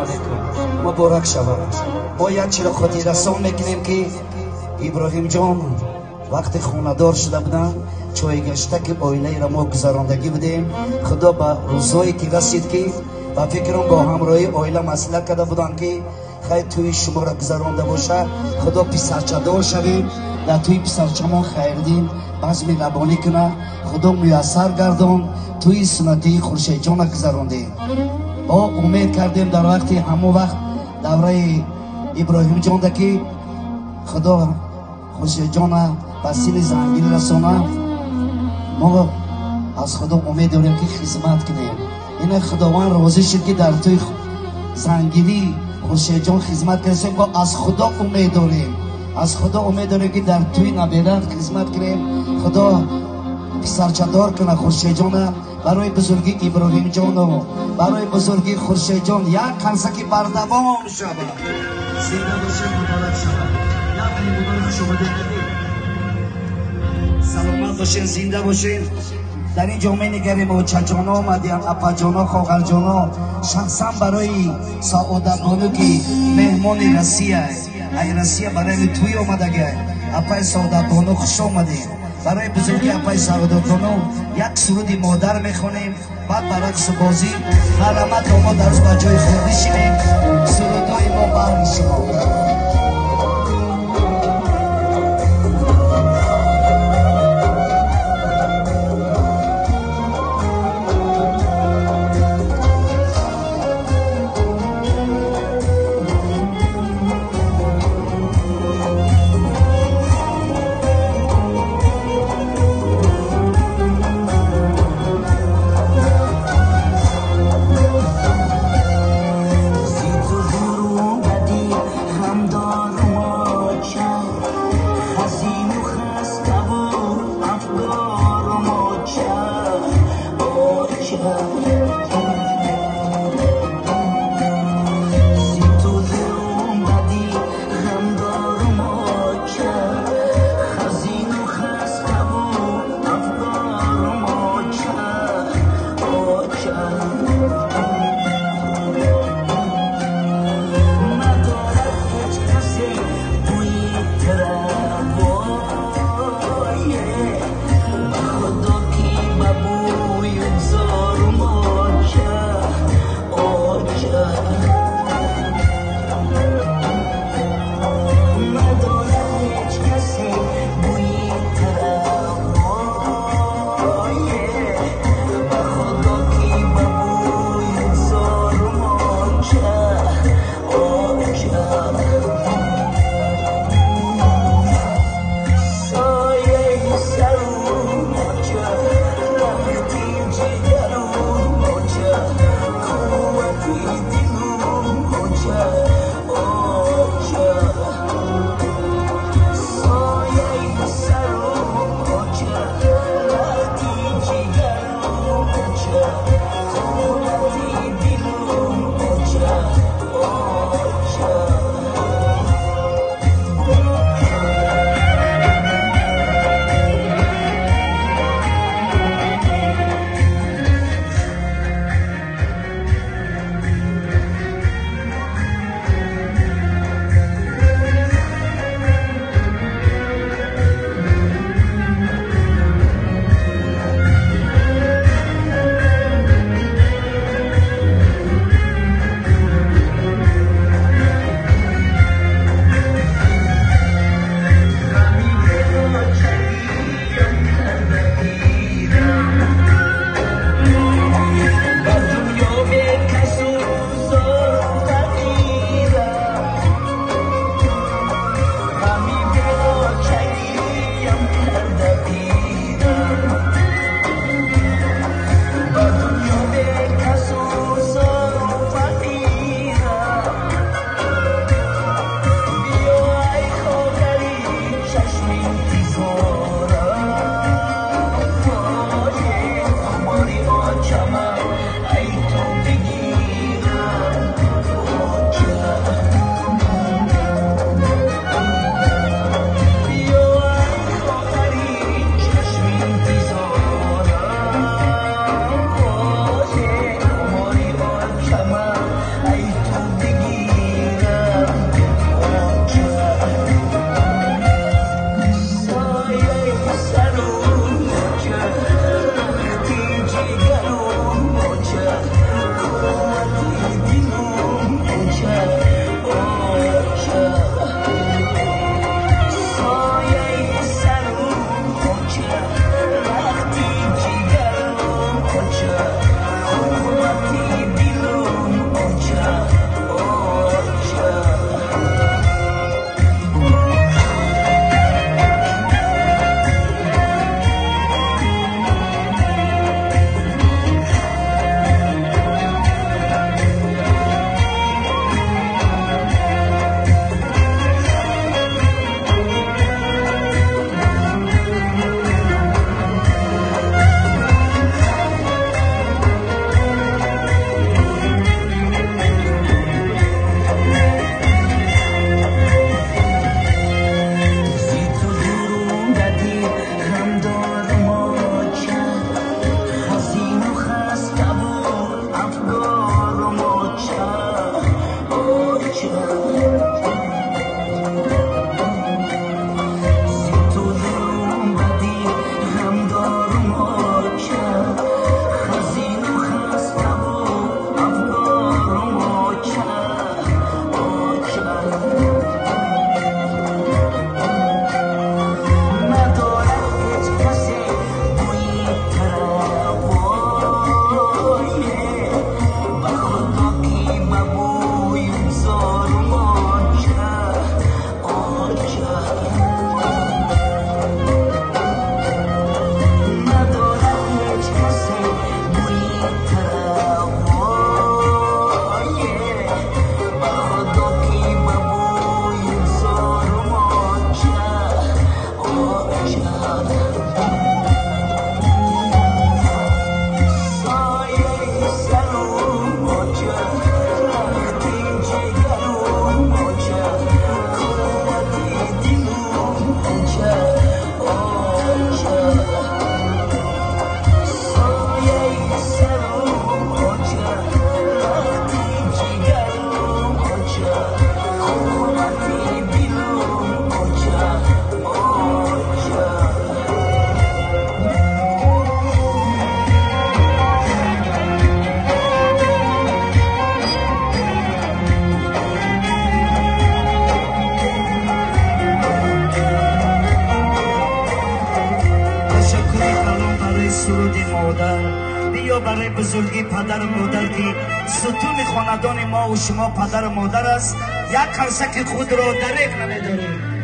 Алейкум, муборак шавад. Мо як чиро хотиррасон мекунем, ки Иброҳимҷон вақте хонадор шуда буданд, чойгаштаки оилаеро мо гузарондагӣ будем. Худо ба рӯзҳое ки расид, ки ба фикрам бо ҳамроҳии оила маслиҳат карда буданд, ки хай тӯи шуморо гузаронда бошад, Худо писарчадор шавем, дар тӯи писарчамон Хайриддин базми рабонӣ кунад. Худо муяссар гардон, тӯи суннатии Хуршедҷона гузарондем. Мо умед кардем дар вақти ҳамон вақт давраи Иброҳимҷонда, ки Худо Хуршедҷона ба синни зангирӣ расона. Мо аз Худо умед дорем, ки хизмат кунем. Ина Худованд розӣ шуд, ки дар тӯи зангирӣ Хуршедҷон хизмат кардем. Бо аз Худо умед дорем, аз Худо умед дорем, ки дар тӯи набера хизмат кунем. Худо писарчадор кунад Хуршедҷона. Барои бузургии Иброҳимҷону барои бузургии Хуршедҷон як қарсаки бардавом шавад. Зинда бошед, муборак шавад. Як муборак, хуш омадед, саломат бошед, зинда бошед. Дар ин ҷо менигарем, очаҷоно омадиям, апаҷоно, хоҳарҷоно. Шахсан барои Саодатбону, ки меҳмони Россия, ай Россия барои тӯй омадага. Апаи Саодатбону, хуш омадед. Барои бузурги апаи Саодатбону як суруди модар мехонем, баъд ба рақсу бозӣ. Марҳамат, мо дар ба ҷои худ бишинем, сурудҳои мо баҳри шумо. Биё барои бузургии падару модар, ки сутуни хонадони мо у шумо падару модар аст, як қарсаки худро дареғ намедорем.